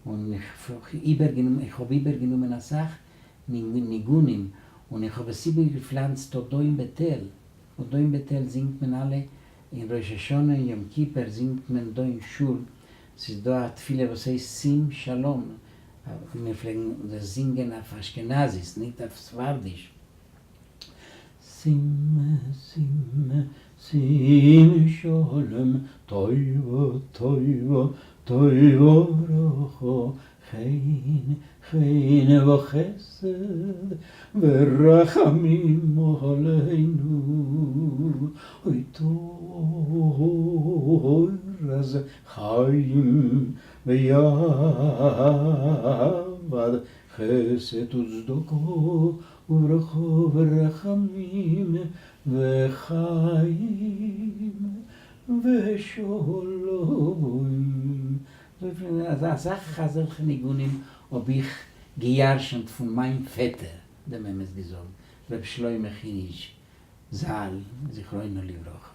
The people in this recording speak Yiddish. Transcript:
און איך האב איבערגענומען אסאך ניגונים און איך האב עס איבערגעפלאנצט אט דא אין בית אל, אט דא אין בית אל זינגט מען אלע אין ראש השנה און יום כיפור זינגט מען דא אין שול, ס'איז דא א תפילה וואס הייסט שים שלום, מיר פלעגן דאס זינגען אויף אשכנזית ניט אויף ספרדיש. שים שים שים שלום טובה טובה טובה ברכה חן חן וחסד ורחמים עלינו אוי תורת חיים ויעבד חסד וצדקה וברכה ורחמים וחיים ושלום. אסאך אזעלכע ניגונים האב איך געירשנט פון מיין פעטער, דעם אמת געזאגט, ר' שלמה חיניש ז ל זכרונו לברכה.